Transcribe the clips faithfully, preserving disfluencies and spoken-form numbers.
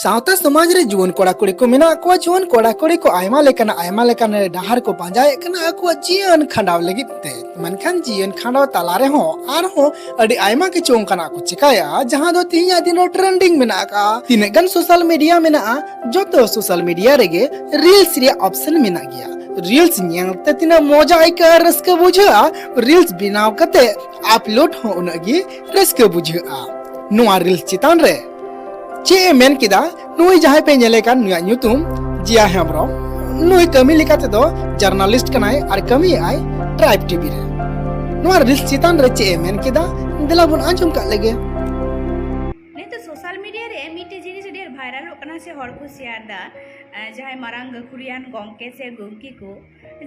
ᱥᱟᱶᱛᱟ ᱥᱚᱢᱟᱡᱽ ᱨᱮ ᱡᱩᱣᱟᱹᱱ ᱠᱚᱲᱟ ᱠᱩᱲᱤ ᱠᱚ ᱢᱮᱱᱟᱜ ᱠᱚᱣᱟ᱾ ᱡᱩᱣᱟᱹᱱ ᱠᱚᱲᱟ ᱠᱩᱲᱤ ᱠᱚ ᱟᱭᱢᱟ ᱞᱮᱠᱟᱱᱟᱜ, ᱟᱭᱢᱟ ᱞᱮᱠᱟᱱ ᱰᱟᱦᱟᱨ ᱠᱚ ᱯᱟᱸᱡᱟᱭᱮᱫ ᱠᱟᱱᱟ ᱟᱠᱚᱣᱟᱜ ᱡᱤᱭᱚᱱ ᱠᱷᱟᱸᱰᱟᱣ ᱞᱟᱹᱜᱤᱫ ᱛᱮ᱾ ᱢᱮᱱᱠᱷᱟᱱ ᱡᱤᱭᱚᱱ ᱠᱷᱟᱸᱰᱟᱣ ᱛᱟᱞᱟ ᱨᱮᱦᱚᱸ ᱟᱨᱦᱚᱸ ᱟᱹᱰᱤ ᱟᱭᱢᱟ ᱠᱤᱪᱷᱩ ᱚᱱᱠᱟᱱᱟᱜ ᱠᱚ ᱪᱮᱠᱟᱭᱟ, ᱡᱟᱦᱟᱸ ᱫᱚ ᱛᱤᱦᱤᱧᱟᱜ ᱫᱤᱱ ᱨᱮ trending ᱢᱮᱱᱟᱜ ᱟᱠᱟᱫᱼᱟ᱾ ᱛᱤᱱᱟᱹᱜ ᱜᱟᱱ social media ᱢᱮᱱᱟᱜᱼᱟ, ᱡᱚᱛᱚ social media ᱨᱮᱜᱮ reels ᱨᱮᱭᱟᱜ option ᱢᱮᱱᱟᱜ ᱜᱮᱭᱟ᱾ Reels ᱧᱮᱞ ᱛᱮ ᱛᱤᱱᱟᱹᱜ ᱢᱚᱡᱟ ᱟᱹᱭᱠᱟᱹᱜᱼᱟ, ᱨᱟᱹᱥᱠᱟᱹ ᱵᱩᱡᱷᱟᱹᱜᱼᱟ, reels ᱵᱮᱱᱟᱣ ᱠᱟᱛᱮ upload ᱦᱚᱸ ᱩᱱᱟᱹᱜ ᱜᱮ ᱨᱟᱹᱥᱠᱟᱹ ᱵᱩᱡᱷᱟᱹᱜᱼᱟ᱾ ᱱᱚᱣᱟ reels ᱪᱮᱛᱟᱱ ᱨᱮ ᱪᱮᱫ ᱮ ᱢᱮᱱ ᱠᱮᱫᱟ? ᱱᱩᱭ ᱡᱟᱦᱟᱸᱭ ᱯᱮ ᱧᱮᱞᱮ ᱠᱟᱱ, ᱱᱩᱭᱟᱜ ᱧᱩᱛᱩᱢ ᱡᱤᱭᱟ ᱦᱮᱢᱵᱨᱚᱢ᱾ ᱱᱩᱭ ᱠᱟᱹᱢᱤ ᱞᱮᱠᱟ ᱛᱮᱫᱚ journalist ᱠᱟᱱᱟᱭ ᱟᱨ ᱠᱟᱹᱢᱤᱭᱮᱫ ᱟᱭ Tribe TV ᱨᱮ᱾ ᱱᱚᱣᱟ reels ᱪᱮᱛᱟᱱ ᱨᱮ ᱪᱮᱫ ᱮ ᱢᱮᱱ ᱠᱮᱫᱟ, ᱫᱮᱞᱟ ᱵᱚᱱ ᱟᱸᱡᱚᱢ ᱠᱟᱜ ᱞᱮᱜᱮ᱾ ᱱᱤᱛᱚᱜ social media ᱨᱮ ᱢᱤᱫᱴᱮᱡ ᱡᱤᱱᱤᱥ ᱟᱹᱰᱤ ᱟᱸᱴ viralᱚᱜ ᱠᱟᱱᱟ ᱥᱮ ᱦᱚᱲ ᱠᱚ share ᱫᱟ, ᱟᱸ, ᱡᱟᱦᱟᱸᱭ ᱢᱟᱨᱟᱝ ᱜᱟᱹᱠᱷᱩᱲᱤᱭᱟᱱ ᱜᱚᱢᱠᱮ ᱥᱮ ᱜᱚᱢᱠᱮ ᱠᱚ,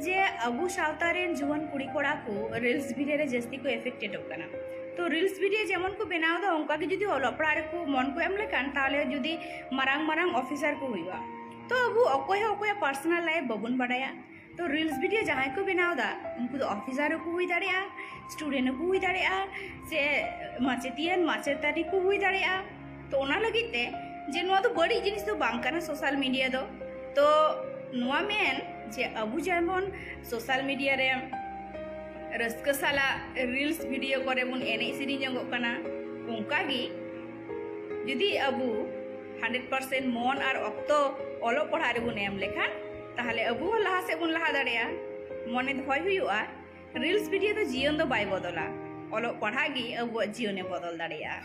ᱡᱮ ᱟᱵᱚ ᱥᱟᱶᱛᱟ ᱨᱮᱱ ᱡᱩᱣᱟᱹᱱ ᱠᱩᱲᱤ ᱠᱚᱲᱟ ᱠᱚ reels video ᱨᱮ ᱡᱟᱹᱥᱛᱤ ᱠᱚ affectedᱚᱜ ᱠᱟᱱᱟ᱾ ᱛᱚ reels video ᱡᱮᱢᱚᱱ ᱠᱚ ᱵᱮᱱᱟᱣ ᱮᱫᱟ, ᱚᱱᱠᱟ ᱜᱮ ᱡᱩᱫᱤ ᱚᱞᱚᱜ ᱯᱟᱲᱦᱟᱜ ᱨᱮᱠᱚ ᱢᱚᱱ ᱠᱚ ᱮᱢ ᱞᱮᱠᱷᱟᱱ, ᱛᱟᱦᱚᱞᱮ ᱡᱩᱫᱤ ᱢᱟᱨᱟᱝ ᱢᱟᱨᱟᱝ officer ᱠᱚ ᱦᱩᱭᱩᱜᱼᱟ᱾ ᱛᱚ ᱟᱵᱚ ᱚᱠᱚᱭ ᱦᱚᱸ ᱚᱠᱚᱭᱟᱜ personal life ᱵᱟᱵᱚᱱ ᱵᱟᱰᱟᱭᱟ᱾ ᱛᱚ reels video ᱡᱟᱦᱟᱸᱭ ᱠᱚ ᱵᱮᱱᱟᱣ ᱮᱫᱟ, ᱩᱱᱠᱩ ᱫᱚ officer ᱦᱚᱸᱠᱚ ᱦᱩᱭ ᱫᱟᱲᱮᱭᱟᱜᱼᱟ, student ᱦᱚᱸᱠᱚ ᱦᱩᱭ ᱫᱟᱲᱮᱭᱟᱜᱼᱟ, ᱥᱮ ᱢᱟᱪᱮᱛᱤᱭᱟᱹᱱ ᱢᱟᱪᱮᱛᱟᱹᱱᱤ ᱠᱚ ᱦᱩᱭ ᱫᱟᱲᱮᱭᱟᱜᱼᱟ᱾ ᱛᱚ ᱚᱱᱟ ᱞᱟᱹᱜᱤᱫ ᱛᱮ ᱡᱮ ᱱᱚᱣᱟ ᱫᱚ ᱵᱟᱹᱲᱤᱡ ᱡᱤᱱᱤᱥ ᱫᱚ ᱵᱟᱝ ᱠᱟᱱᱟ social media ᱫᱚ᱾ ᱛᱚ ᱱᱚᱣᱟ ᱢᱮᱱ ᱡᱮ ᱟᱵᱚ ᱡᱮᱢᱚᱱ social media ᱨᱮ ᱨᱟᱹᱥᱠᱟᱹ ᱥᱟᱞᱟᱜ reels video ᱠᱚᱨᱮ ᱵᱚᱱ ᱮᱱᱮᱡ ᱥᱮᱨᱮᱧ ᱧᱚᱜᱚᱜ ᱠᱟᱱᱟ, ᱚᱱᱠᱟ ᱜᱮ ᱡᱩᱫᱤ ᱟᱵᱚ hundred percent ᱢᱚᱱ ᱟᱨ ᱚᱠᱛᱚ ᱚᱞᱚᱜ ᱯᱟᱲᱦᱟᱜ ᱨᱮᱵᱚᱱ ᱮᱢ ᱞᱮᱠᱷᱟᱱ, ᱛᱟᱦᱚᱞᱮ ᱟᱵᱚ ᱦᱚᱸ ᱞᱟᱦᱟ ᱥᱮᱫ ᱵᱚᱱ ᱞᱟᱦᱟ ᱫᱟᱲᱮᱭᱟᱜᱼᱟ᱾ ᱢᱚᱱᱮ ᱫᱚᱦᱚᱭ ᱦᱩᱭᱩᱜᱼᱟ, reels video ᱫᱚ ᱡᱤᱭᱚᱱ ᱫᱚ ᱵᱟᱭ ᱵᱚᱫᱚᱞᱟ, ᱚᱞᱚᱜ ᱯᱟᱲᱦᱟᱜ ᱜᱮ ᱟᱵᱚᱣᱟᱜ ᱡᱤᱭᱚᱱᱮ ᱵᱚᱫᱚᱞ ᱫᱟᱲᱮᱭᱟᱜᱼᱟ᱾